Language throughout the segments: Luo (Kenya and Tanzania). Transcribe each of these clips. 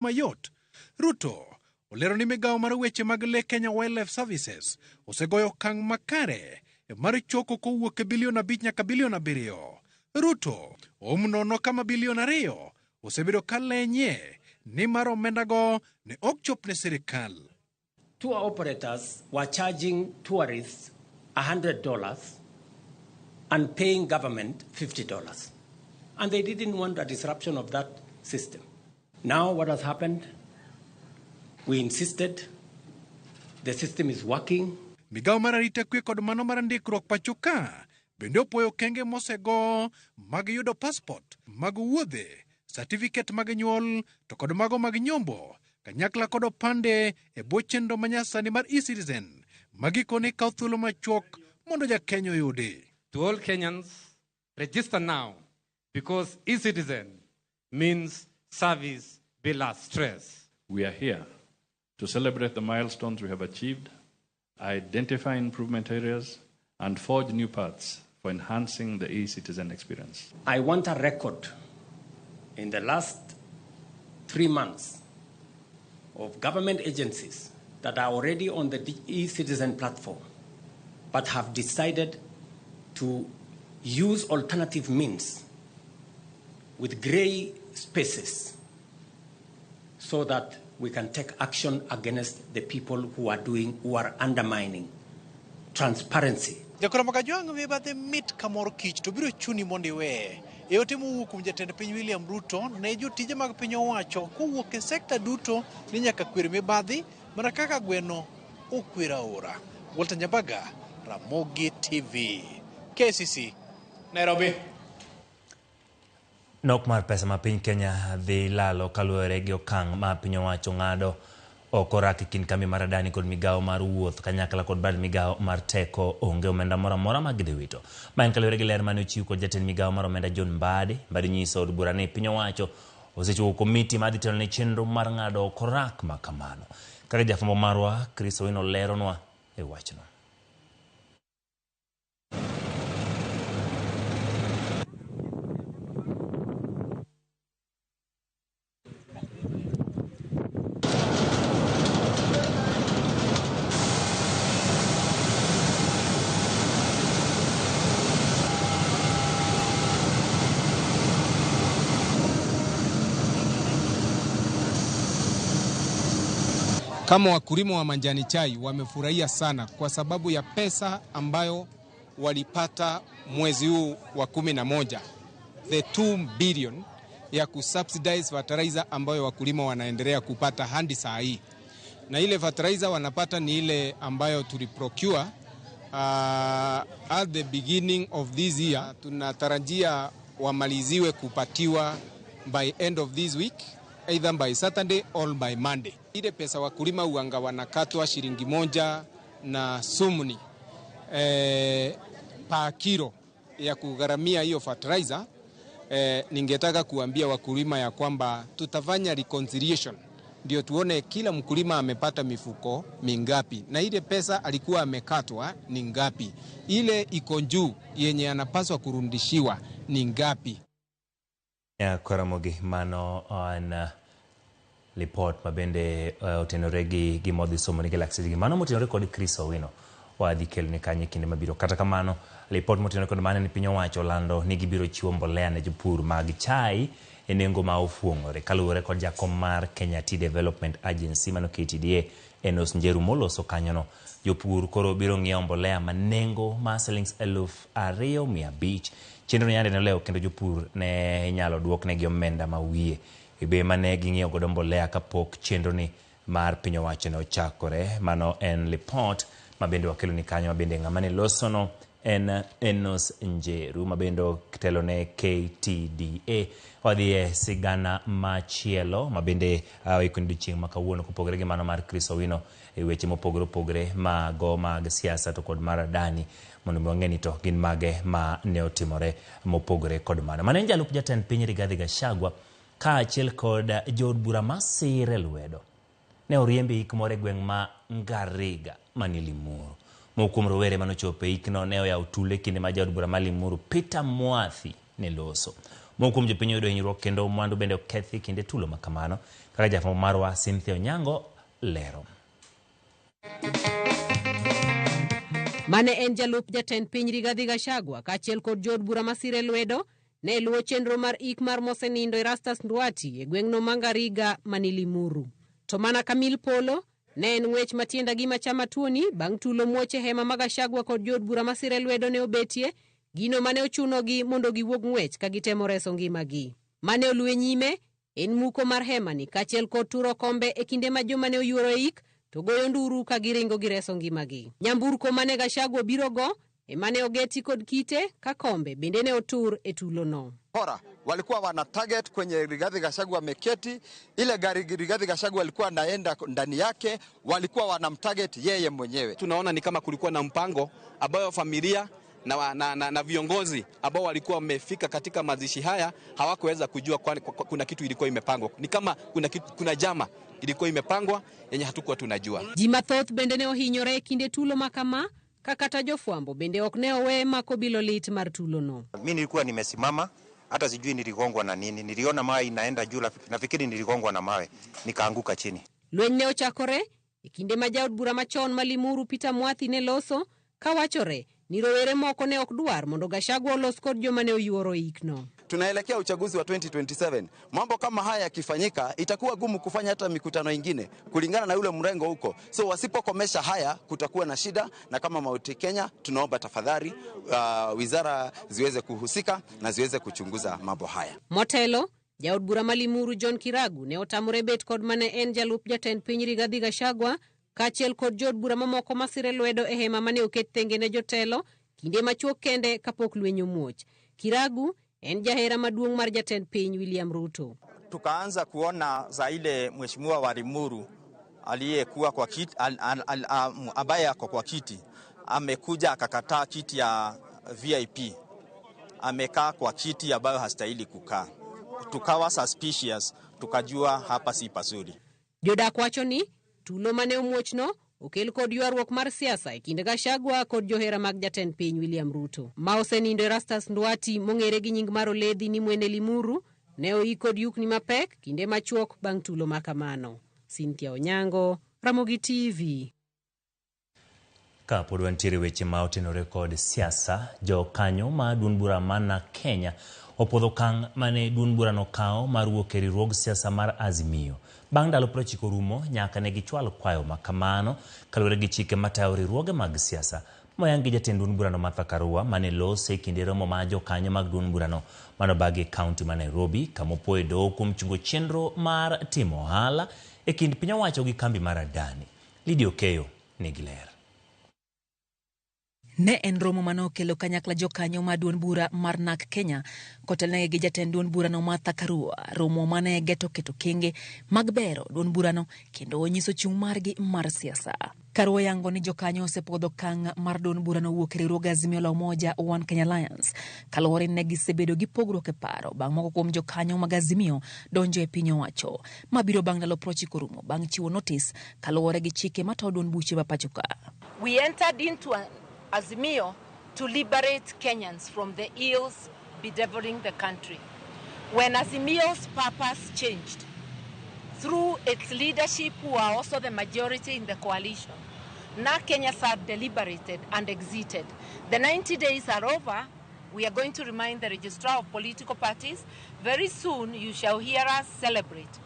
Mayot. Ruto olero ni migawo mar weche mag le Kenya Wildlife Services osegoyo okang' makare mar choko kowuok e bilion 5 nyaka bilion 7. Ruto oum nono kama bilion 2 osebedo ka lenye nimar omendago ne ok chop ne sirikal. Tour operators were charging tourists $100 and paying government $50. And they didn't want a disruption of that system. Now what has happened? We insisted. The system is working. Migawo mar arita kwe kod mano mar ndikruok pacho ka bende opuoyo okenge mosego mag yudo passport mag wuodhe, satifiket mag nyuol to kod mago mag nyombo kanyakla kod opande e bwo chenro manyasani mar eCitizen ma gikone kawo thuolo machuok mondo ja-Kenya oyudi. To all Kenyans, register now because eCitizen means service bila stress. We are here to celebrate the milestones we have achieved, identify improvement areas, and forge new paths for enhancing the eCitizen experience. I want a record in the last 3 months of government agencies that are already on the eCitizen platform but have decided to use alternative means with gray spaces so that we can take action against the people who are undermining transparency. Jakora Makajwang' mibadhi mit kamor kich to biro chuni mondo iweye. E ote mowuok kuom jatend piny William Ruto ne jotije mag piny owacho kowuok e sekta duto ni nyaka kwer mibadhi mana kaka gweno okwer aora. Walter Nyabaga, Ramogi TV, KCC, Nairobi. Nok mar pesa ma piny Kenya dhi lalo kaluwore gi okang' ma piny owacho ng'ado oko orak e kind kambi mar Adani kod migawo mar wuoth kanyakla kod bad migawo mar teko onge omenda moro amora ma gidhi wito. Ma en kaluwore gi ler mane ochiw kod jatend migawo mar omenda John Mbadi. Mbadi nyiso od bura ni piny owacho osechiwo komiti madhi telo ne chenro mar ng'ado oko rak ma kamano. Kaka jafwambo marwa Chris Owino leronwa e wachno. Kama wakulima wa majani chai wamefurahia sana kwa sababu ya pesa ambayo walipata mwezi huu wa 11, the 2 billion ya kusubsidize fertilizer ambayo wakulima wanaendelea kupata hadi saa hii. Na ile fertilizer wanapata ni ile ambayo tuliprocure at the beginning of this year. Tunatarajia wamaliziwe kupatiwa by end of this week, either by Saturday or by Monday. Ile pesa wakulima uanga wanakatwa shilingi 1 na sumni pa kilo ya kugharamia hiyo fertilizer. Ningetaka kuambia wakulima ya kwamba tutafanya reconciliation ndio tuone kila mkulima amepata mifuko mingapi na ile pesa alikuwa amekatwa ni ngapi, ile iko juu yenye anapaswa kurudishiwa ni ngapi. Ya Karamogi, mano en lipot mabende otenore gi gima wadhi somo ni Galaxy gi mano motenore kod Chris Owino wadhi keloni kanyo e kinde mabiro. Kata kamano, lipot motenore kod mano ni piny owacho olando ni gibiro chiwo mbolea ne jopur mag chai e nengo ma ofuong'ore kaluwore kod jakom mar Kenya Tea Development Agency mano KTDA Enos Njeru moloso kanyono. Jopur koro biro ng'iewo mbolea ma nengo ma silings 2,500. Chenro ni yande nolewo kendo jopur ne inyalo duoknegi omenda ma wiye e bei mane ging'iewo godo mbolea kapok chenro ni mar piny owacho ne ochakore. Mano en lipot ma bende wakelo ni kanyo, ma bende ng'ama ne losono en Enos Njeru ma bende otelo ne KTDA. Wadhi e sigana machielo ma bende oiko ni odiochieng' ma kawuono kopogore gi mano mar Chris Owino e weche mopogore opogore mago mag siasa to kod mar Adani mondo mi wang'e ni to gin mage ma ne otimore mopogore kod mano. Mane en jalup jatend piny Rigathi Gachagua kaachiel kod jood bura masire lwedo ne oriemb e ik moro e gweng' ma Ngariga manie Limuru. Moko kuom rowere mane ochopo e ikno ne oyawo tule kinde ma jaod bura ma Limuru Peter Mwathi ne loso. Moko kuom jopiny oyudo hinyruok kendo mwandu bende okethi kinde tulo ma kamano, kaka jafwambo marwa Cynthia Onyango lero. Mane en jalup jatend piny Rigathi Gachagua kaachiel kod jood bura masire lwedo ne luwo chenro mar ik mar mosenindo Erastus Nduati e gweng'no ma Ngariga mani Limuru. To mana ka mil polo, ne en ng'wech matienda gima chama tuoni bang' tulo muoche hema ma Gachagua kod jood bura masire lwedo ne obetie, gino mane ochunogi mondo giwuog ng'wech ka gitemo reso ngimagi. Mane oluwe nyime en muko mar hemani kaachiel kod turo kombe e kinde ma joma ne oyuoro e ik to goyo nduru ka giringo gireso ngimagi. Nyamburko mane Gachagua obirogo ema ne ogeti kod kite ka kombe bende ne otur e tulono. Bora walikuwa wana target kwenye Rigathi Gachagua ameketi, ile gari Rigathi Gachagua alikuwa anaenda ndani yake, walikuwa wanamtarget yeye mwenyewe. Tunaona ni kama kulikuwa na mpango ambayo familia na viongozi ambao walikuwa wamefika katika mazishi haya hawakuweza kujua kwani kuna kitu ilikuwa imepangwa. Ni kama kuna jama ilikuwa imepangwa yenye hatukuwa tunajua. Ji mathoth bende ne ohinyore e kinde tulo ma kama, ka kata jofwambo bende ok ne owe mako bilo lit mar tulono. Mimi nilikuwa nimesimama, hata sijui niligongwa na nini. Niliona mawe inaenda juu, nafikiri niligongwa na mawe, nikaanguka chini. Lweny ne ochakore e kinde ma jaod bura machon ma Limuru Peter Mwathi ne loso kawachore ni rowere moko ne ok dwar mondo Gachagua olos kod joma ne oyuoro ikno. Tunaelekea uchaguzi wa 2027. Mambo kama haya yakifanyika itakuwa gumu kufanya hata mikutano ingine kulingana na yule mrengo huko. So wasipokomesha haya kutakuwa na shida, na kama Mount Kenya tunaomba tafadhali wizara ziweze kuhusika na ziweze kuchunguza mambo haya. Motelo, jaod bura ma Limuru John Kiragu ne otamore bet kod mane en jalup jatend piny Rigathi Gachagua kaachiel kod jood bura mamoko masire lwedo e hema mane oket tenge ne jotelo kinde machuok kende kapok lweny omuoch. Kiragu en jahera maduong' mar jatend piny William Ruto. Tukaanza kuona za ile mheshimiwa wa Limuru aliyekuwa kwa kiti, ambaye ako kwa kiti, amekuja akakataa kiti ya VIP. Amekaa kwa kiti ambayo hastahili kukaa. Tukawa suspicious, tukajua hapa si pazuri. Jodak wacho ni tulo mane omuochno okel kod ywaruok mar siasa e kind Gachagua kod johera mag jatend piny William Ruto. Ma osenindo Erastus Nduati mong'ere gi nying mar Oledhi ni mwene Limuru ne oik kod yukni mapek kinde machuok bang' tulo ma kamano. Cynthia Onyango, Ramogi TV. Ka pod wantiere weche ma otenore kod siasa, jokanyo ma duond bura mana Kenya opuodho okang' mane duond burano okawo mar wuok e riwruog siasa mar Azimio. Bang' ndalo 90 rumo, nyaka ne gichwal kwayo ma kamano kaluwore gi chike matayo riwruoge mag siasa. Moyang gi jatend duond burano Martha Karua mane lose e kinde romo mar jokanyo mag duond burano manobagi e kaunti ma Nairobi, kama opoye doho kuom chungo chenro mar timo ohala e kind piny owacho gi kambi mar Adani. Lydia Okeyo nigi ler. Ne en romo mane okelo kanyakla jokanyo ma duond bura mar NARC Kenya kotelnegi gi jatend duond burano Martha Karua, romo mane geto keto kenge mag bero duond burano kendo nyiso chung' margi mar siasa. Karua yango ni jokanyo osepuodho okang' mar duond burano wuok e riwruog Azimio la Umoja One Kenya Alliance kaluwore ni ne gisebedo gi pogruok e paro bang' moko kuom jokanyo mag Azimio donjo e piny owacho mabiro bang' ndalo 90 rumo bang' chiwo notis kaluwore gi chike matayo duond buche ma pacho ka. We entered into Azimio to liberate Kenyans from the ills bedeviling the country. When Azimio's purpose changed, through its leadership, who are also the majority in the coalition, NARC Kenya SAD deliberated and exited. The 90 days are over. We are going to remind the registrar of political parties. Very soon you shall hear us celebrate.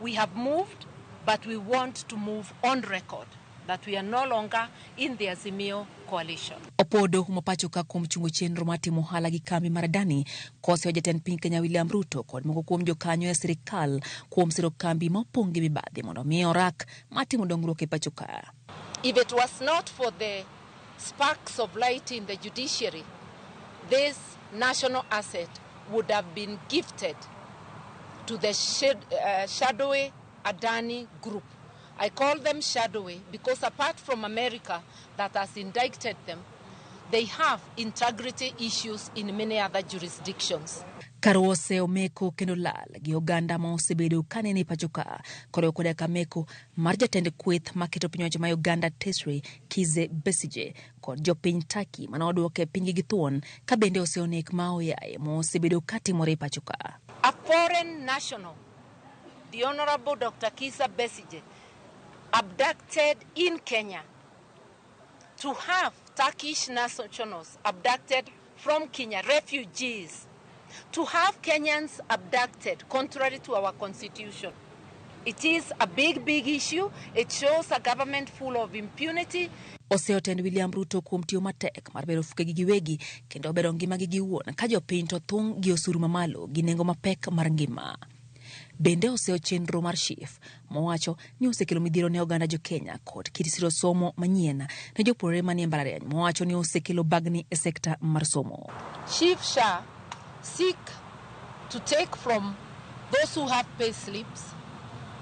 We have moved, but we want to move on record that we are no longer in the Azimio coalition. Opodo humo pacho ka kuom chungo chenro mar timo ohala gi kambi mar Adani koseyo jatend piny Kenya William Ruto kod moko kuom jokanyo e sirikal kuom siro kambi ma opong' gi mibadhi mondo mi orak mar timo dongruok e pacho ka. If it was not for the sparks of light in the judiciary, this national asset would have been gifted to the shadowy Adani group. I call them shadowy because apart from America that has indicted them, they have integrity issues in many other jurisdictions. Karua oseyo meko kendo lal gi oganda ma osebedo kanene e pacho ka koriwo koda ka meko mar jatend kweth maketo piny owacho ma Uganda tesre Kizza Besigye kod jopiny Turkey mane oduoke e pinygi gi thuon ka bende oseyo nek ma oyaye mosebedo katimore e pacho ka. A foreign national, the Honorable Dr. Kizza Besigye, abducted in Kenya, to have Turkish nationals abducted from Kenya, refugees, to have Kenyans abducted contrary to our constitution. It is a big, big issue. It shows a government full of impunity. Oseyo tend William Ruto kuom tiyo matek mar bero fukegi giwegi kendo bero ngimagi giwuon ka jopiny to thung' gi osuru mamalo gi nengo mapek mar ngima. Bende oseyo chenro mar SHIF mowacho ni osekelo midhiero ne oganda jo Kenya kod kit siro somo manyien ne jopuonjre manie mbalariany mowacho ni osekelo bagni e sekta mar somo. SHIF SHA seek to take from those who have pay slips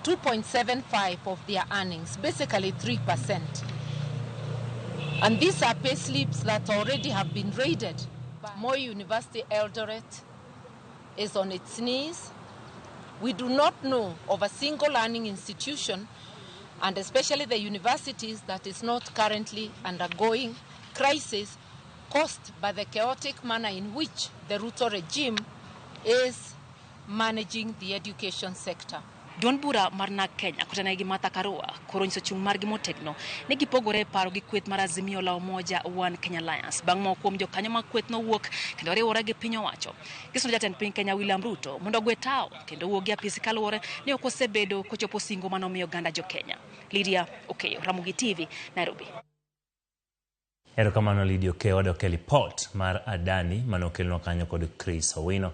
2.75 of their earnings, basically 3%. And these are pay slips that already have been raided. Moi University Eldoret is on its knees. We do not know of a single learning institution, and especially the universities, that is not currently undergoing crisis caused by the chaotic manner in which the Ruto regime is managing the education sector. Duond bura mar NARC Kenya kotenore gi Martha Karua koro onyiso chung' margi motegno ni gipogore e paro gi kweth mar Azimio la Umoja One Kenya Alliance bang' moko kuom jokanyo mag kweth nowuok kendo riwore gi piny owacho. Gisono jatend piny Kenya William Ruto mondo ogwe tawo kendo owuog e apisi kaluwore ni ok osebedo kochopo singo manomiyo oganda jo Kenya. Lydia Okeyo, Ramogi TV, Nairobi. Erokamano Lydia Okeyo, wadok e lipot mar Adani mane okelnwa kanyo kod Chris Owino.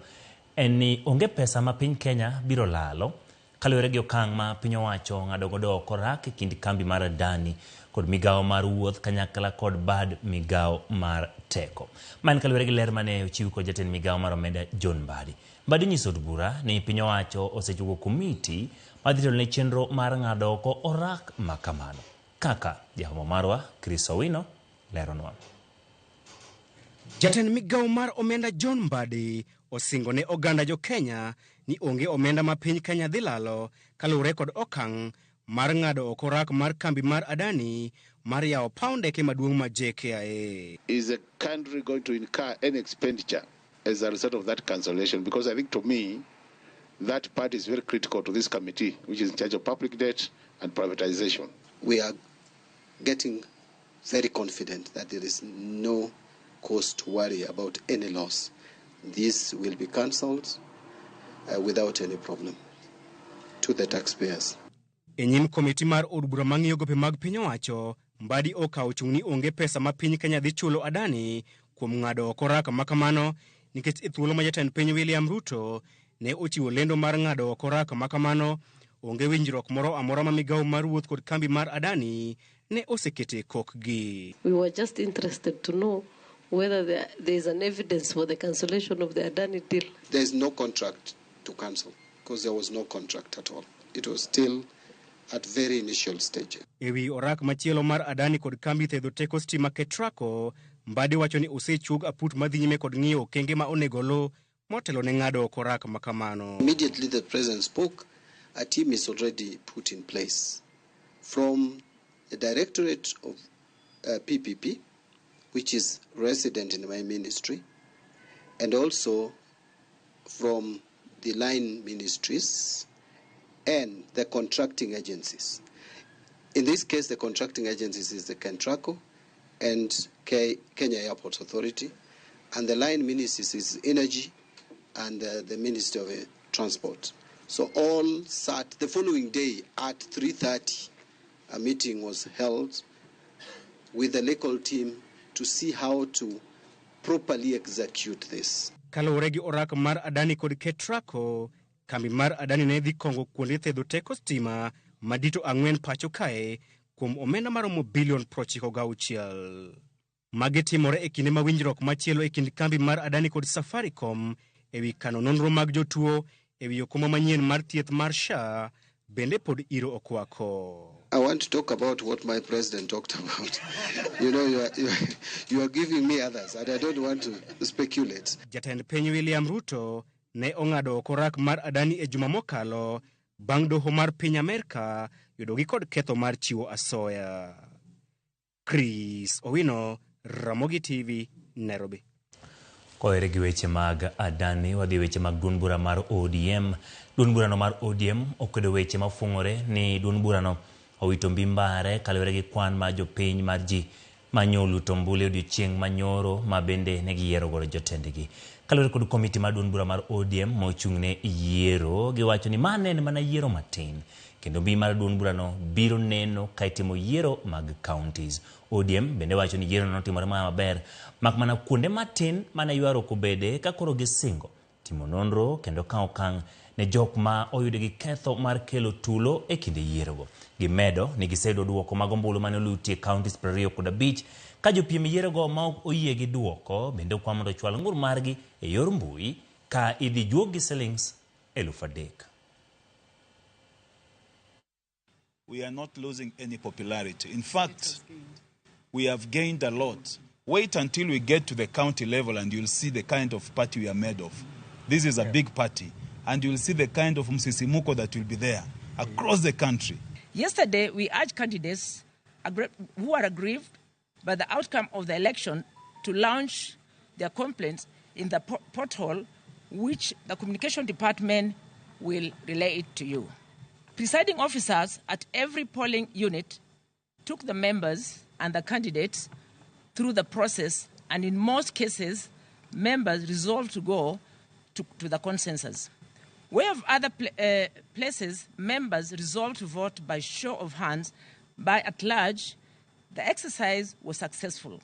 En ni onge pesa ma piny Kenya biro lalo kaluwore gi okang' ma piny owacho ng'ado godo oko rak e kind kambi mar Adani kod migawo mar wuoth kanyakla kod bad migawo mar teko. Ma en kaluwore gi ler mane ochiw kod jatend migawo mar omenda John Mbadi. Mbadi nyiso od bura ni piny owacho osechuko komiti madhi telo ne chenro mar ng'ado oko orak ma kamano. Kaka jahomo marwa Chris Owino leronwa. Jatend migawo mar omenda John Mbadi osingo ne oganda jo Kenya ni onge omenda ma piny Kenya dhi lalo kaluwore kod okang' mar ng'ado oko rak mar kambi mar Adani mar yawo paw ndeke maduong' ma JKIA. Is the country going to incur any expenditure as a result of that cancellation? Because I think to me, that part is very critical to this committee, which is in charge of public debt and privatization. We are getting very confident that there is no cause to worry about any loss. This will be cancelled without any problem to the taxpayers. E nyim komiti mar od bura mang'iyo gope mag piny owacho, Mbadi okawo chung' ni onge pesa ma piny Kenya dhi chulo Adani kuom ng'ado oko rak ma kamano nikech e thuolo ma jatend piny William Ruto ne ochiwo lendo mar ng'ado oko rak ma kamano, onge winjruok moro amora ma migawo mar wuoth kod kambi mar Adani ne osekete kokgi. We were just interested to know whether there is an evidence for the cancellation of the Adani deal. There is no contract to cancel because there was no contract at all. It was still at very initial stage. E wi orak machielo mar Adani kod kambi thedho teko stima Ketraco, Mbadi wacho ni osechuog aput madhi nyime kod ng'iyo okenge ma onego luw motelo ne ng'ado oko orak ma kamano. Immediately the president spoke, a team is already put in place from the Directorate of PPP, which is resident in my ministry, and also from the line ministries and the contracting agencies. In this case, the contracting agencies is the Kentraco and Kenya Airports Authority, and the line ministries is Energy and the Ministry of Transport. So all sat the following day at 3:30, a meeting was held with the legal team to see how to properly execute this. Kaluwore gi orak mar Adani kod Ketraco, kambi mar Adani ne dhi kongo kuonde thedho teko stima madito 4 pacho kae kuom omenda maromo bilion 96. Magi timore e kinde ma winjruok machielo e kind kambi mar Adani kod Safaricom e wi kano nonro mag jotuo e wi okumba manyien mar thieth mar SHA bende pod iro okwako. I want to talk about what my president talked about. You are giving me others, and I don't want to speculate. Jatend piny William Ruto ne ong'ado oko rak mar Adani e juma mokalo bang' doho mar piny Amerka yudogi kod ketho mar chiwo asoya. Chris Owino, Ramogi TV, Nairobi. Kohere gi weche mag Adani, wadhi weche mag duond bura mar ODM. Duond burano mar ODM okwedo weche mafung'ore ni duond burano owito mbi mbare kaluwore gi kwan mar jopiny mar ji manyo oluto ombulu e odiochieng' manyoro ma bende ne giyiero godo jotendgi. Kaluwore kod komiti mar duond bura mar ODM mochung' ne yiero, giwacho ni ma ne en mana yiero matin kendo mbi mar duond burano biro neno ka itimo yiero mag counties. ODM bende wacho ni yiero notimore mana maber mak mana kuonde matin mane ywaruok obede ka koro gisingo timo nonro kendo kawo okang' ne jok ma oyud gi ketho mar kelo tulo e kinde yierogo. Gimedo ni giseyudo duoko mag ombulu mane oluti e counties 25 ka jopiem yierogo ma ok oyie gi duoko bende okwa mondo ochwal ng'ur margi e yor mbui ka idhi juog gi silings 3,000. We are not losing any popularity. In fact, we have gained a lot. Wait until we get to the county level and you'll see the kind of party we are made of. This is a big party. And you'll see the kind of msisimuko that will be there across the country. Yesterday, we urged candidates who are aggrieved by the outcome of the election to launch their complaints in the portal, which the communication department will relay it to you. Presiding officers at every polling unit took the members and the candidates through the process, and in most cases, members resolved to go to the consensus. Where of other places, members resolved to vote by show of hands, by at large, the exercise was successful.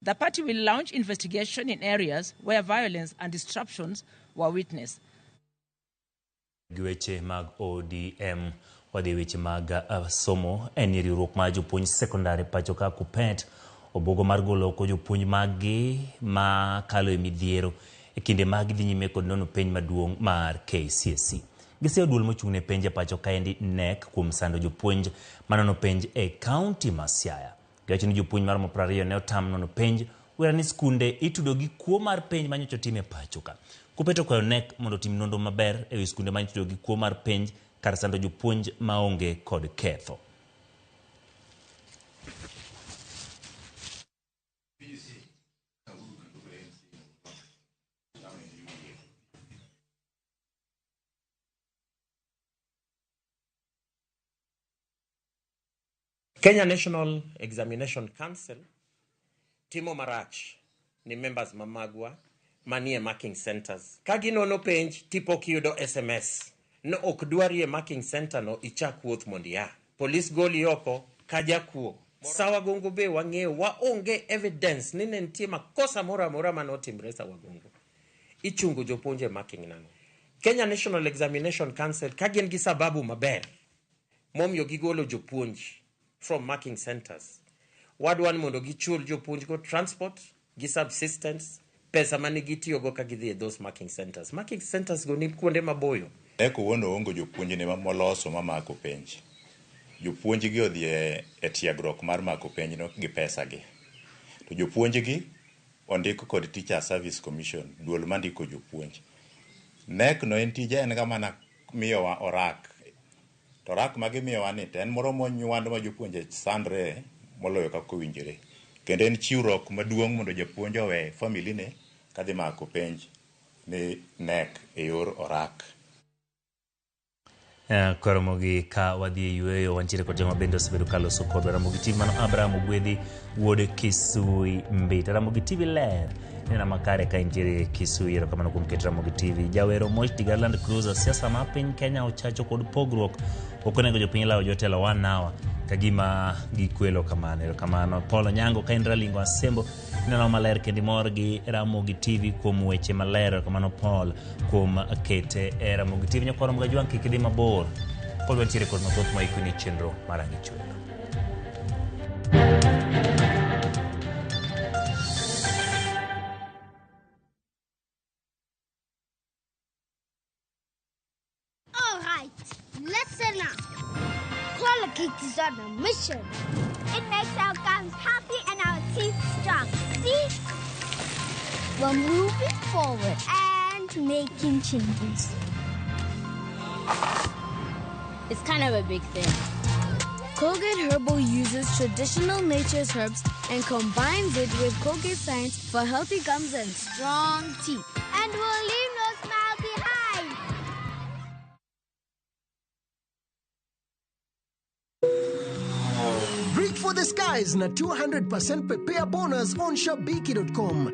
The party will launch investigation in areas where violence and disruptions were witnessed. Gi weche mag ODM wadhi weche mag somo en ni riwruok mar jopuonj sekondari pacho ka KUPPET obuogo mar golo oko jopuonj maggi ma kalo e midhiero e kinde mag dhi nyime kod nono penj maduong' mar KCSE. Giseyo duol mochung' ne penj e pacho kaendi KNEC kuom sando jopuonj manono penj e kaunti ma Siaya. Giwacho ni jopuonj maromo 20 ne otam nono penj wera ni skunde itudo gi kuo mar penj manyocha otim e pacho ka. KUPPET okwayo KNEC mondo otim nonro maber ewi skunde ma itudo gi kuo mar penj kar sando jopuonj maonge kod ketho. Kenya National Examination Council timo marach ni members mamagwa manie marking centers. Ka ginono penj tipo kiyudo SMS no ok dwari e marking center no ichak wuoth mondo ia. Polis goli oko ka jakuo. Sawa Gongo be wang'eyo waonge evidence ni ne nitie makosa moro amora manotimre Sawa Gongo. Ichungo jopuonj e marking nang'o? Kenya National Examination Council ka gin gi sababu maber momiyo gigolo jopuonj from marking centers. Wadwa ni mondo gichul jopuonj go transport gi subsistence pesa mane gitiyogo ka gidhi e those marking centers. Marking centers go ni kuonde maboyo. KNEC owuon oongo jopuonjne moloso mamako penj. Jopuonj gi odhi e tiegruok mar mako penj no gi pesa gi. To jopuonj gi ondik kod Teacher Service Commission, duol mandiko jopuonj. KNEC no en tije en ga mana miyowa orak. To orak ma gimiyowa ni to en moro monywand ma jopuonje sandre moloyo kaka owinjore. Kendo en chiwruok maduong' mondo japuonj owe family ne kadhi mako penj ni KNEC e yor orak. Koromogi ka wadhi e yueyo wantiere kod joma bende osebedo ka loso kodwa. Ramogi TV mano Abraham Ogwedhi wuod Kisui Mbita. Ramogi TV ler nena makare ka intiere Kisui. Erokamano kuom keto Ramogi TV. Jawero Mosh Tigar Land Cruiser, siasa ma piny Kenya ochacho kod pogruok. Ok onego jopiny lawo jotelo 1 hour ka gima gikwelo kamano. Erokamano. Paul Onyango ka in Ralingo Asembo ineno maler kendo imor gi Ramogi TV kuom weche maler. Erokamano Paul kuom kete e Ramogi TV. Nyakwar Ramogi Ajwang' kik idhi mabor. Pod wantiere kod mathoth ma ikoni chenro mar Ang'e Chwelo. All right, listen up. Colgate is on a mission. It makes our gums healthy and our teeth strong. See? We're moving forward and to making changes. It's kind of a big thing. Colgate Herbal uses traditional nature's herbs and combines it with Colgate science for healthy gums and strong teeth. And we'll leave no smile behind. Reach for the skies na 200% prepare bonus on Shabiki.com.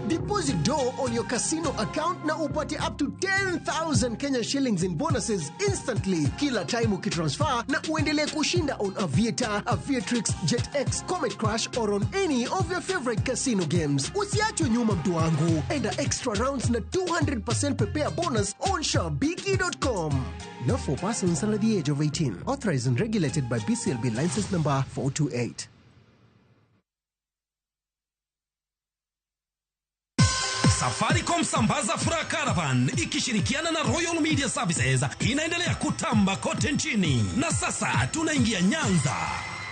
Deposit dough on your casino account na upate up to 10,000 Kenya shillings in bonuses instantly kila time ukitransfer na uendelee kushinda on Aviator, Aviatrix, JetX, Comet Crash or on any of your favorite casino games. Usiachwe nyuma mtu wangu. Enda extra rounds na 200% prepare bonus on Shabiki.com. Not for persons under the age of 18. Authorized and regulated by BCLB license number 428. Safaricom Sambaza Furaha Caravan ikishirikiana na Royal Media Services inaendelea kutamba kote nchini, na sasa tunaingia Nyanza.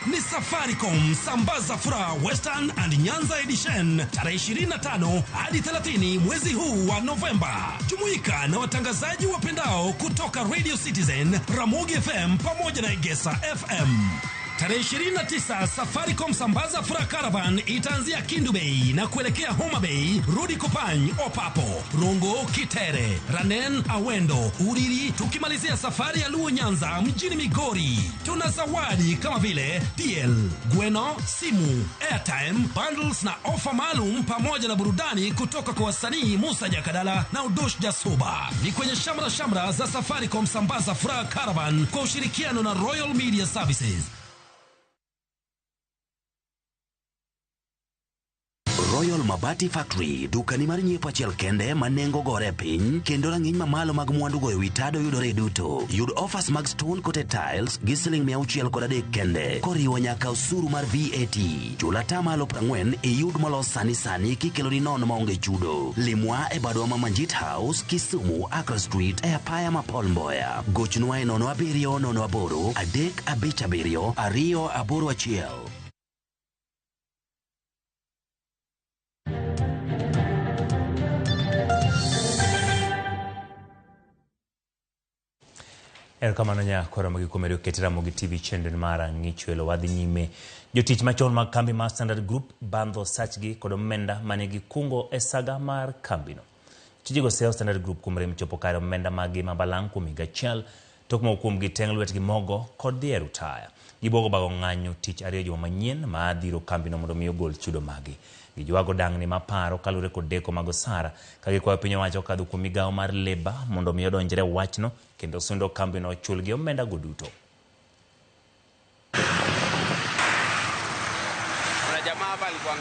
Ni Safaricom Sambaza Furaha Western and Nyanza Edition tarehe 25 hadi 30 mwezi huu wa Novemba. Jumuika na watangazaji wapendao kutoka Radio Citizen, Ramogi FM pamoja na Egesa FM. Tarehe 29 Safaricom Sambaza Furaha Caravan itaanzia Kindu Bay na kuelekea Homa Bay, Rudi Kopany, Opapo, Rongo, Kitere, Ranen, Awendo, Uriri, tukimalizia safari ya Luo Nyanza mjini Migori. Tuna zawadi kama vile DL, Gweno, simu, airtime, bundles na ofa maalum pamoja na burudani kutoka kwa wasanii Musa Jakadala na Udosh Jasuba. Ni kwenye shamra shamra za Safaricom Sambaza Furaha Caravan kwa ushirikiano na Royal Media Services. Royal Mabati Factory, dukani mar nyiepo achiel kende ma nengo gore piny kendo rang'iny mamalo mag mwandu go e wi tado yudore duto. Yud offers mag stone coated tiles gi siling 603 kende koriwo nyaka osuru mar VAT. Chul atamalo 40 iyud molos sani sani kikeloni nono maonge chudo. Limwa e badwa ma Manjit House, Kisumu, Accra Street e apaya ma Paul Mboya. Gochnwa e 07 08 357 281. Erokamano nyakoro magikumedo ket Ramogi TV chenro mar Ng'ichwelo. Wadhi nyime. Jotich machon mag kambi mar Standard Group bandho sachgi kod omenda mane gikungo e saga mar kambino. Tijego seyo Standard Group kuom rem chopo kare omenda maggi ma balang' kuom higa achiel tok moko kuomgi teng' lwetgi mogo kod dhi e rutaya. Gibuogo bago ng'anyo tich ariyo juma manyien ma dhiro kambino mondo mi ogol chudo magi. Gijwago dang'ni maparo kaluwore kod deko mag osara ka gikwayo piny owacho kokadho kuom migawo mar Labour mondo mi odonjre wachno kendo sundo kambino ochulgi omenda go duto. Kuna jamaa hapa alikuwa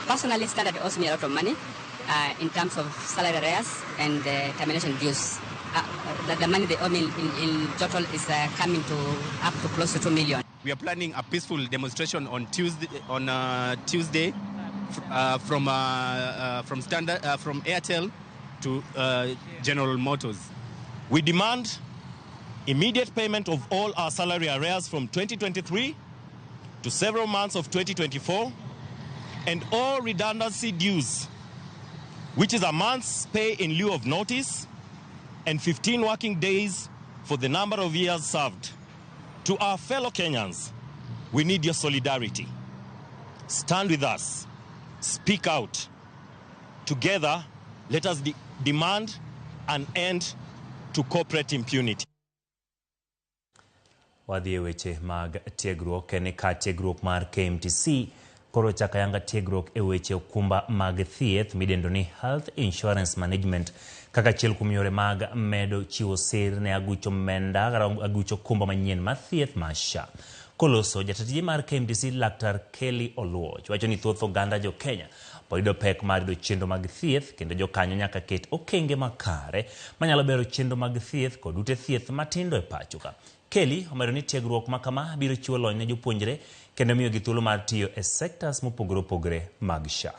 Personally, Standard owes me a lot of money in terms of salary arrears and termination dues. The money they owe me in total is coming to up to close to 2 million. We are planning a peaceful demonstration on Tuesday, from Standard, from Airtel to General Motors. We demand immediate payment of all our salary arrears from 2023 to several months of 2024, and all redundancy dues, which is a month's pay in lieu of notice and 15 working days for the number of years served. To our fellow Kenyans, we need your solidarity. Stand with us. Speak out. Together, let us demand an end to corporate impunity. Wadhi e weche mag tiegruok en ka tiegruok mar KMTC koro chako ayanga tiegruok e weche okumba mag thieth midendo ni Health Insurance Management kaka achiel kuom yore mag medo chiwo sir ne aguch omenda kata aguch okumba manyien mar thieth mar SHA. Koloso, jatij mar KMTC Laktar Kelly Oluoch wacho ni thoth oganda jo Kenya pod yudo pek mar yudo chenro mag thieth kendo jokanyo nyaka ket okenge makare manyalo bero chenro mag thieth kod ute thieth matindo e pacho ka. Kelly omedo ni tiegruok ma kama biro chiwo lony ne jopuonjre kendo miyogi thuolo mar tiyo e sectors mopogore opogore mag SHA.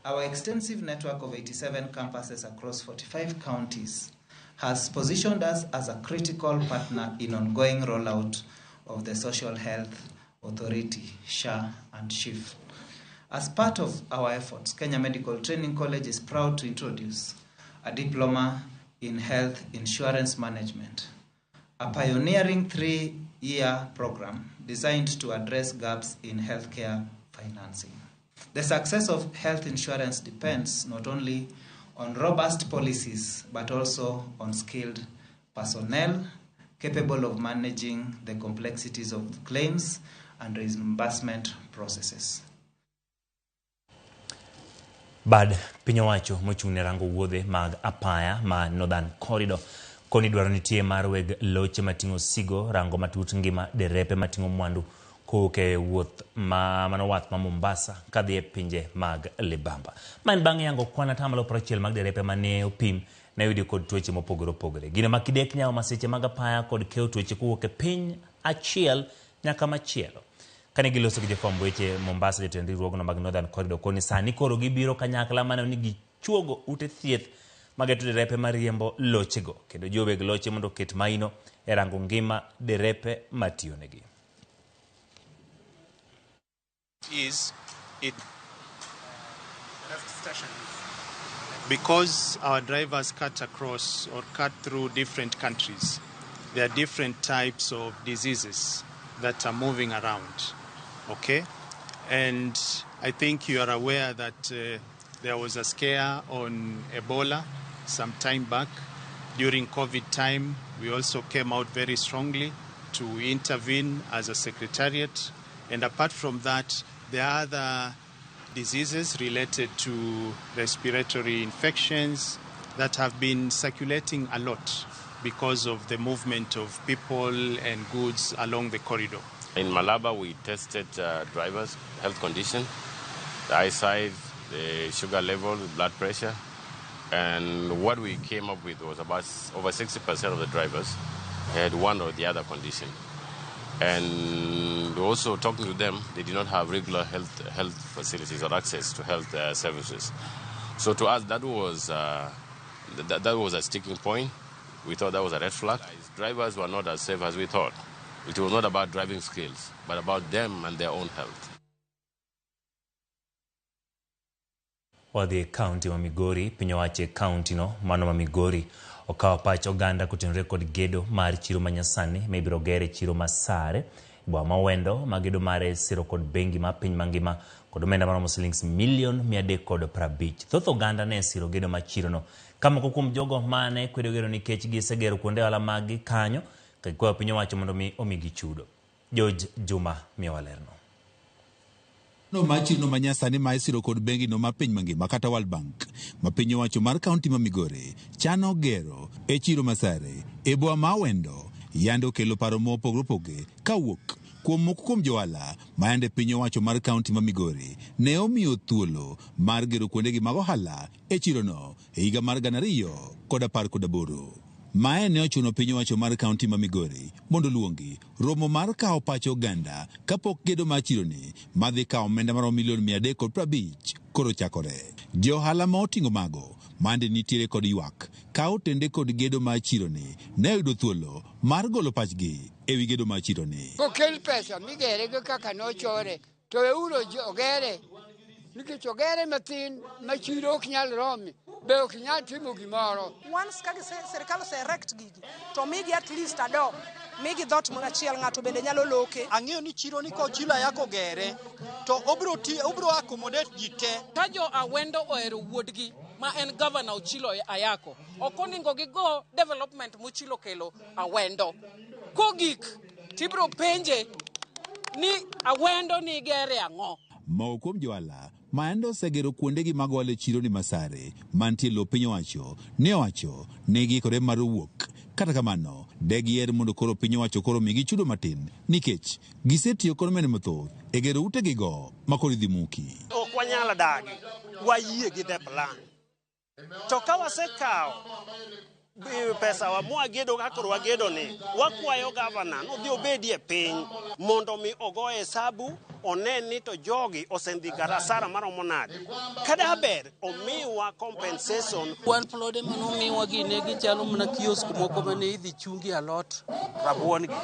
Our extensive network of 87 campuses across 45 counties has positioned us as a critical partner in ongoing rollout of the Social Health Authority, SHA and SHIF. As part of our efforts, Kenya Medical Training College is proud to introduce a diploma in health insurance management, a pioneering 3-year program designed to address gaps in healthcare financing. The success of health insurance depends not only on robust policies, but also on skilled personnel capable of managing the complexities of claims and reimbursement processes. Bad piny owacho mochung' ne rango wuodhe mag apaya ma Northern Corridor koni dwaro nitie mar weg loche mating'o sigo rango matut ngima derepe mating'o mwandu kowuok e wuoth ma mano wath ma Mombasa kadhi e pinje mag Libamba. Ma en bang' yango kwan 60% mag derepe mane opim ne oyudi kod tuoche mopogore opogore. Gino ma kidek nyawo masiche mag apaya kod keyo tuoche kowuok e piny achiel nyaka machielo. Kane giloso gi jofwamb weche Mombasa, jotend riwruogno mag Northern Corridor koni sani koro gibiro kanyakla maneno ni gichuogo ute thieth mageto derepe mariembo lochego kendo jiwo weg loche mondo oket maino e rango ngima derepe matiyonegi. Is it because our drivers cut across or cut through different countries, there are different types of diseases that are moving around, okay? And I think you are aware that there was a scare on Ebola some time back. During COVID time, we also came out very strongly to intervene as a secretariat. And apart from that, there are other diseases related to respiratory infections that have been circulating a lot because of the movement of people and goods along the corridor. In Malaba, we tested drivers' health condition, the eyesight, the sugar level, the blood pressure, and what we came up with was about over 60% of the drivers had one or the other condition. And also talking to them, they did not have regular health facilities or access to health services. So to us, that was that was a sticking point. We thought that was a red flag. Drivers were not as safe as we thought. It was not about driving skills, but about them and their own health. Wadhi e kaunti ma Migori, piny owacho e kaunti no, mano ma Migori, okawo pach oganda kotenore kod gedo mar chiro manyasani ma ibiro ger e chiro ma Sare, boma ma Awendo, ma gedo mare siro kod bengi ma piny mangima kod omenda maromo silings milion 350. Thoth oganda ne siro gedo mar chirono, ka moko kuom jogo mane kwedo gedo nikech gisegero kuonde ohala maggi kanyo, ka gikwayo piny owacho mondo mi omigi chudo. George Juma miyowa lerno. No mar chirno manyasani ma isiro kod bengi no ma piny mangima kata World Bank ma piny owacho mar kaunti ma Migori chano gero e chiro ma Sare e boma ma Awendo yande okelo paro mopogore opogore kawuok kuom moko kuom johala ma yande piny owacho mar kaunti ma Migori ne omiyo thuolo mar gero kuondegi mag ohala e chirono e higa mar 2018. Mae ne ochuno piny owacho mar kaunti ma Migori mondo oluongi romo mar kawo pach oganda kapok gedo mar chironi madhi kawo omenda maromo milion 350 koro chakore. Jo ohala ma oting'o mago mande nitiere kod ywak ka otende kod gedo mar chironi ne oyudo thuolo mar golo pachgi ewi gedo mar chironi. Kokel pesa migere go kaka nochore to weuru ogere nikech ogere mathin ma chiro ok nyal romi be ok nyal timo gimoro. Once ka sirikal ose erect gigi to migi at least adok migi dhot moro achiel ng'ato bende nyalo loke. Ang'eyo ni chiro ni kochilo ayako gere to obiro accommodate ji te. Ka jo Awendo ohero wuodgi ma en governor Ochilo Ayako, ok onego gigo development mochilo kelo Awendo. Kogik tibiro penje ni Awendo ni gere ang'o. Moko kuom johala ma yande osegero kuondegi mag ohala e chironi ma Sare mantie lo piny owacho ne owacho ni giikore mar wuok. Kata kamano, de giher mondo koro piny owacho koro migi chudo matin nikech gisetiyo kod omenda mathoth e gero utegigo ma koro idhi muki. Ok wanyal dagi, wayie gi the plan. To ka wasekawo pesa wa mwagedo kaka koro wagedo ni, wakwayo gavana nodhi obedie piny mondo mi ogo hesabu One ni to jogi osedhi kar asara maromo nade. Kada ber omiwa compensation. Wan plode manomiwa gi ne gichalo mana kiosk moko mane idhi chungi alot rabuon gi.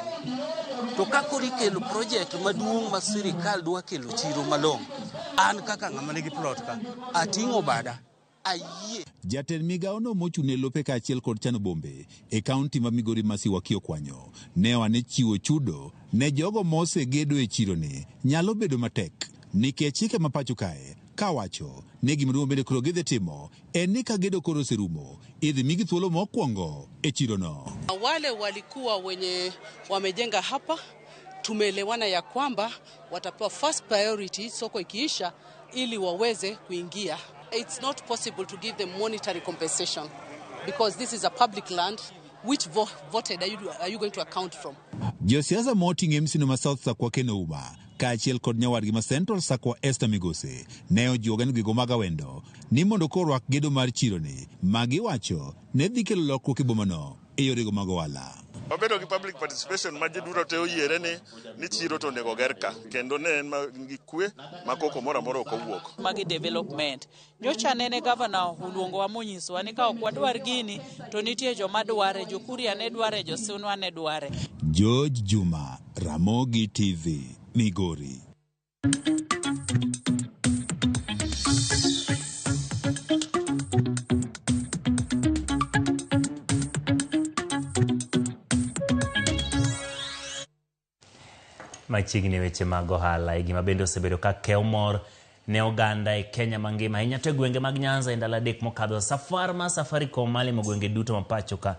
To ka koro ikelo project maduong' ma sirikal dwa kelo chiro malong'o, an kaka ng'ama nigi plot ka, ating'o bada, ayie. Jatend migawono mochung' ne lope kaachiel kod chano bombe e kaunti ma Migori Mercy Wakio Kwanyo ne owane chiwo chudo ne jogo mosegedo e chironi nyalo bedo matek nikech chike ma pacho kae kawacho ni gima duong' bende koro gidhi timo en ni ka gedo koro oserumo idhi migi thuolo mokwongo e chirono. Wale walikuwa wenye wamejenga hapa, tumeelewana ya kwamba watapewa first priority soko ikiisha, ili waweze kuingia. It's not possible to give them monetary compensation because this is a public land. Which voted are you going to account from? Josiasa moting'o MC no ma South Sakwa Ken Ouma kaachiel kod nyawadgi ma Central Sakwa Esther Migose ne ojiwo oganda gigo mag Awendo ni mondo korwak gedo mar chironi ma giwacho ne dhi kelo lokruok e bomano e yorego mag ohala. Wabedo gi public participation ma ji duto te oyiere ni chiro to onego ger ka kendo ne en gi kwe ma koko moro amora ok owuok. Magi development. Nyocha nene gavana oluongowa monyisowa ni ka ok wadwar gini to nitie joma dware, jokuria ne dware, josunwa ne dware. George Juma, Ramogi TV, Migori. Machiegni weche mag ohala e gima bende osebedo ka kewo mor ne oganda e Kenya mangima ahinya to e gwenge mag Nyanza e ndalo adek mokadho. Safar ma Safaricom malimo gwenge duto ma pacho ka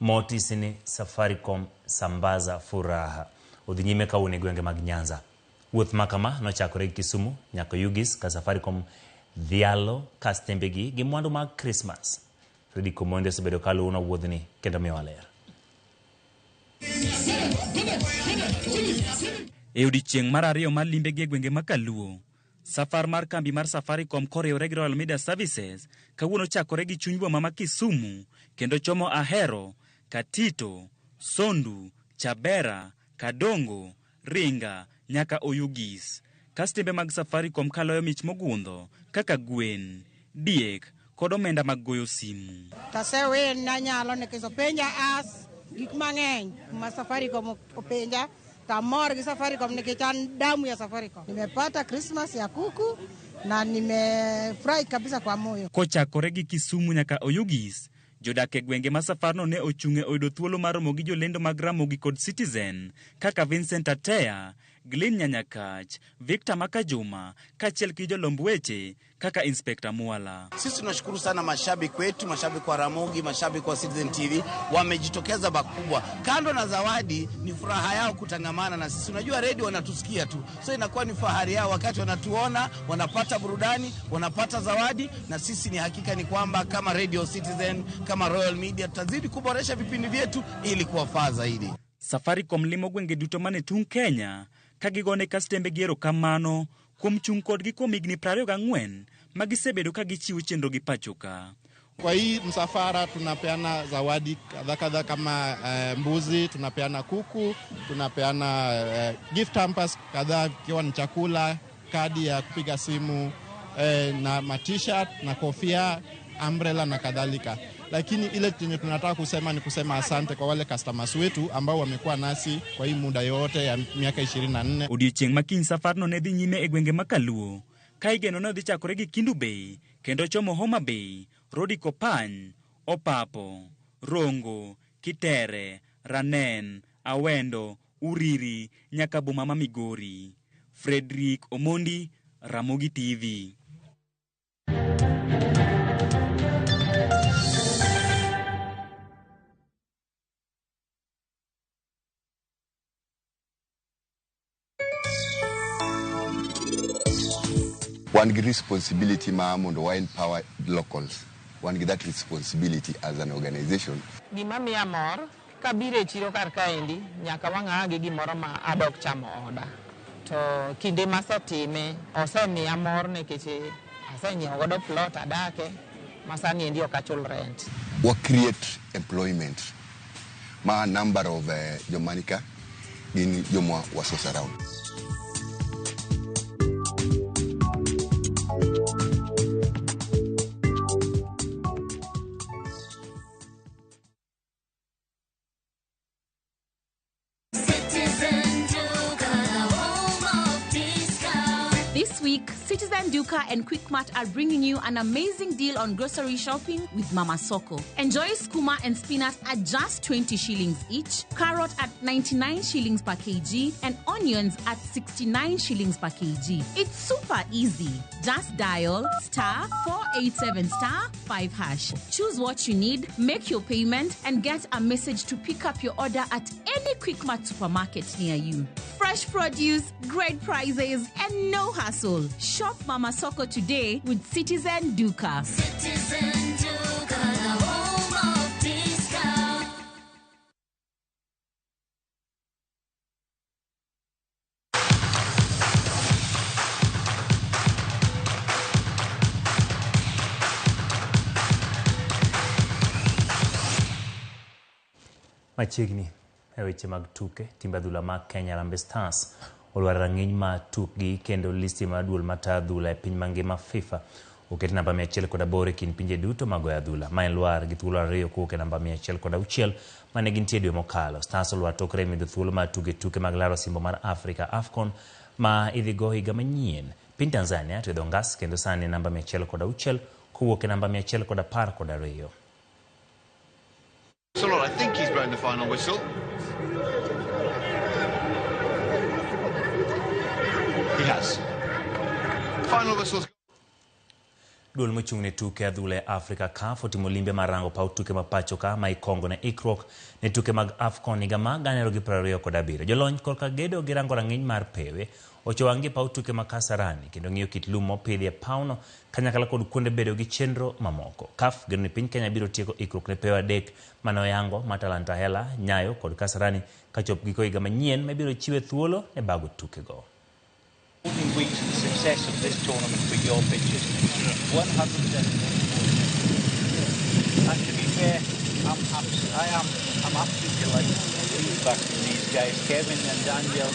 motisi ni Safaricom Sambaza Furaha odhi nyime kawuono e gwenge mag Nyanza. Wuoth ma kama nochakore gi Kisumu nyaka Oyugis ka Safaricom dhialo kastembegi gi mwandu mag Christmas. Fredrick Omondi osebedo kaluwo wuodhni kendo miyowa ler. E odiechieng' mar ariyo mar limbegi e gwenge ma Kaluo, safar mar kambi mar Safaricom koriwore gi Royal Media Services kawuono chakore gi chuny boma ma Kisumu kendo chomo Ahero, Katito, Sondu, Chabera, Kadongo, Ringa nyaka Oyugis. Kastembe mag Safaricom kaloyo mich mogundho kaka gwen, diek kod omenda mag goyo simu. Tasewin nanyalo nikech openja as gik mang'eny ma Safaricom openja tamor gi Safaricom nikech an damu ya Safaricom. Nimepata Christmas ya kuku na nimefurahi kabisa kwa moyo. Kochakore gi Kisumu nyaka Oyugis, jodak e gwenge ma safarno ne ochung' e oyudo thuolo mar romo gi jolendo mag Ramogi kod Citizen kaka Vincent Atea, Glenn Nyanyakach, Victor Makajuma kaachiel gi jolomb weche kaka Inspector Mwala. Sisi tunashukuru sana mashabiki wetu, mashabiki wa Ramogi, mashabiki wa Citizen TV wamejitokeza pakubwa. Kando na zawadi, ni furaha yao kutangamana na sisi. Unajua radio wanatusikia tu, so inakuwa ni fahari yao wakati wanatuona, wanapata burudani, wanapata zawadi, na sisi ni hakika ni kwamba kama Radio Citizen, kama Royal Media tutazidi kuboresha vipindi vyetu ili kuwafaa zaidi. Safaricom limo gwenge duto mane tung' Kenya ka gigone kastembegi erokamano kuom chung' kodgi kuom higni 24 ma gisebedo ka gichiwo chenro gi pacho ka. Kwa hii msafara tunapeana zawadi kadha kadha kama mbuzi, tunapeana kuku, tunapeana gift hampers kadhaa ikiwa ni chakula, kadi ya kupiga simu, na ma-t-shirt na kofia, umbrella na kadhalika. Lakini ile chenye tunataka kusema ni kusema asante kwa wale customers wetu ambao wamekuwa nasi kwa hii muda yote ya miaka 24. Odiechieng' ma kiny safarno ne dhi nyime e gwenge ma Kaluo ka igeno ne odhi chakore gi Kindu Bay kendo chomo Homa Bay, Rodi Kopany, Opapo, Rongo, Kitere, Ranen, Awendo, Uriri nyaka boma ma Migori. Frederick Omondi, Ramogi TV. Wan gi responsibility ma mondo wa empower locals. Wan gi that responsibility as an organization. Gima miya mor kabiro e chiro kar kaendi nyaka wang'a gi gimoro ma adok chamo oda. To kinde masetime osemiya mor nikech asenyiewo godo plot adake ma sani endi ok achul rent. Wa create employment ma number of jomanika gin joma wasos around. This week, Citizen Duka and Quickmart are bringing you an amazing deal on grocery shopping with Mama Soko. Enjoy skuma and spinach at just 20 shillings each, carrot at 99 shillings per kg, and onions at 69 shillings per kg. It's super easy. Just dial star 487 star 5 hash. Choose what you need, make your payment, and get a message to pick up your order at any Quickmart supermarket near you. Fresh produce, great prices, and no hassle. Shop Mama Soko today with Citizen Duka. Citizen Duka, the home of discount. Machiegni e weche mag tuke, timbe adhula mag Kenya Harambee Stars olwar rang'iny mar tukgi kendo listi mar duol matayo adhula e piny mangima FIFA oket namba 108 e kind pinje duto mag goyo adhula. Ma en lwar gi thuolo ariyo kowuok e namba 106 mane gintie dwe mokalo. Stars olwar tok rem yudo thuolo mar tugo e tuke mag laro osimbo mar Africa AFCON ma idhi go higa manyien. Piny Tanzania to idho ngas kendo sani namba 106 kowuok e namba 112. I think he's blown the final whistle. He has. Final whistle's. Duol mochung' ne tuke adhula e Afrika CAF otimo limbe mar rango paw tuke ma pacho ka ma ikongo ne ikruok ne tuke mag AFCON higa mar 2027. Jolony korka gedo gi rango rang'iny mar pewe ocho wang'gi e paw tuke ma Kasarani kendo ng'iyo kit lum mopidhi e pawno kanyakla kod kuonde bedo gi chenro mamoko. CAF geno ni piny Kenya biro tieko ikruok ne pewe adek mane oyango ma Talanta Hela, Nyayo kod Kasarani kachop giko higa manyien ma ibiro chiwe thuolo ne bago tukego. 14 weeks of the success of this tournament for your pitches. 100%. And to be fair, I'm absolutely delighted with the feedback from these guys, Kevin and Daniel.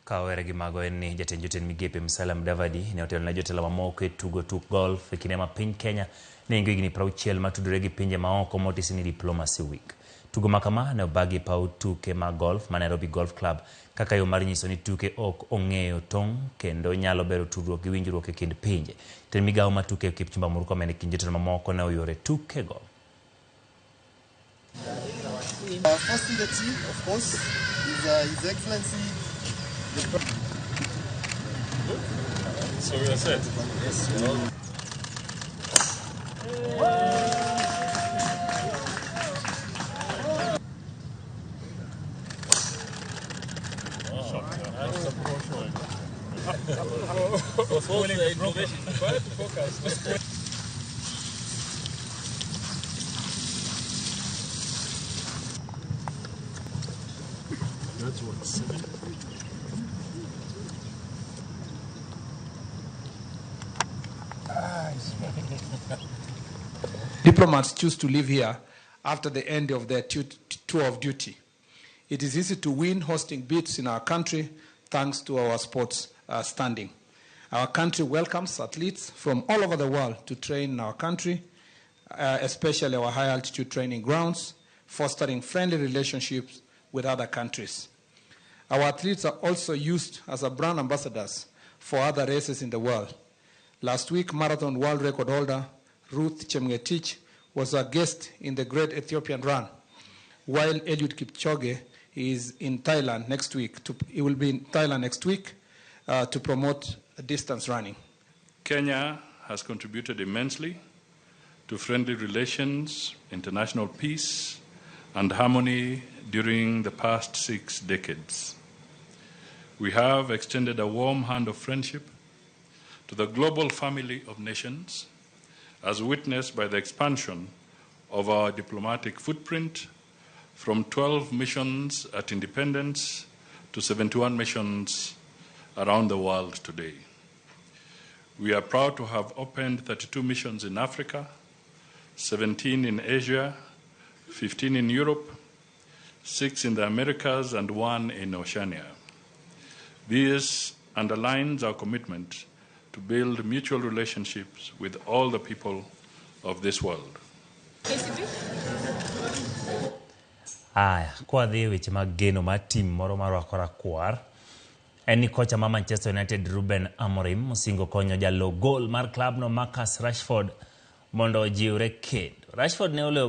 Kawere gi mago en ni jatend jotend migepe Musalia Mudavadi ne otelo ne jotelo mamoko e tugo tuk golf e kinde ma piny Kenya ne ingo higni 60 matudore gi pinje maoko motisi ni Diplomacy Week. Tugo ma kama ne obagi e paw tuke mag golf ma Nairobi Golf Club kaka yo mar nyiso ni tuke ok ong'eyo tong' kendo nyalo bero tudruok gi winjruok e kind pinje. Jatend migawo mar tuke Kipchumba Murkomen e kind jotelo mamoko ne oyuore tukego. First in the team, of course, is His Excellency. So we are set. Yes. That's what, 7? Diplomats choose to live here after the end of their tour of duty. It is easy to win hosting bids in our country thanks to our sports standing. Our country welcomes athletes from all over the world to train in our country, especially our high altitude training grounds, fostering friendly relationships with other countries. Our athletes are also used as a brand ambassadors for other races in the world. Last week, marathon world record holder Ruth Chemngetich was a guest in the Great Ethiopian Run, while Eliud Kipchoge is in Thailand next week. He will be in Thailand next week to promote distance running. Kenya has contributed immensely to friendly relations, international peace, and harmony during the past 6 decades. We have extended a warm hand of friendship to the global family of nations, as witnessed by the expansion of our diplomatic footprint from 12 missions at independence to 71 missions around the world today. We are proud to have opened 32 missions in Africa, 17 in Asia, 15 in Europe, 6 in the Americas, and 1 in Oceania. This underlines our commitment to build mutual relationships with all the people of this world. Aya, kwadhi e weche mag geno mar tim moro marwako rakwar, en ni kocha ma Manchester United Ruben Amorim osingo konyo jalo gol mar klabno Marcus Rashford mondo ojiwre kendo. Rashford ne oloyo